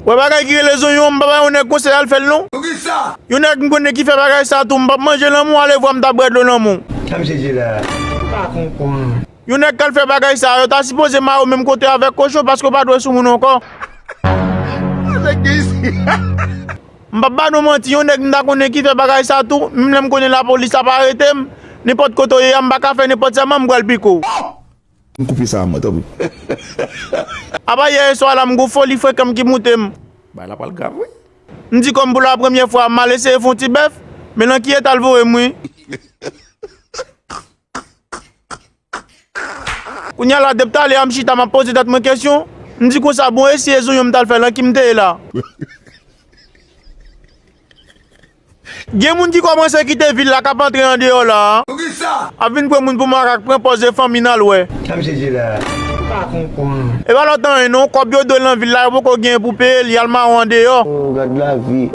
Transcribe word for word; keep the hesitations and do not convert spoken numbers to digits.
Wè bagay ki rele zonyon, m pa bay yon nèg konsèy al fè l non. Poukisa? Yon nèg m konnen ki fè bagay sa tou, m p ap manje lanmou, alevwa m t ap bwè dlo lanmou. Sa misye di la? M pa konprann. Yon nèg k al fè bagay sa, yo ta sipoze mare w menm kote avèk kochon paske w pa dwe sou moun ankò. M p ap ba nou manti, yon nèg m ta konnen ki fè bagay sa tou, menm lè m konnen lapolis ap arete m, nenpòt kote w ye a, m pa ka fè nenpòt sèman, m pral pike w. M koupe sa a mwen, tanpri. Apa yè swa la, m gon foli frekan m ki moute m. Bagay la pral grav, wi. M di kòm pou la premyè fwa, m al eseye fè yon ti bèf, men nan ki eta l voye m, wi. Kounye a la, depi talè a, m chita, m ap poze tèt mwen kesyon. M di konsa, bon, e si e zonyon m t al fè, nan ki m te ye la? Gen moun ki kòmanse kite vil la, k ap antre andeyò la a. Poukisa? Ap vin pran moun pou makak, pran pòz e fanmi n al wè. Sa misye di la? M pa konprann. E pa lòt anyen non, kòb yo dwe l nan vil la, yo poko genyen pou peye l, y al mare w andeyò. Oh, gad lavi.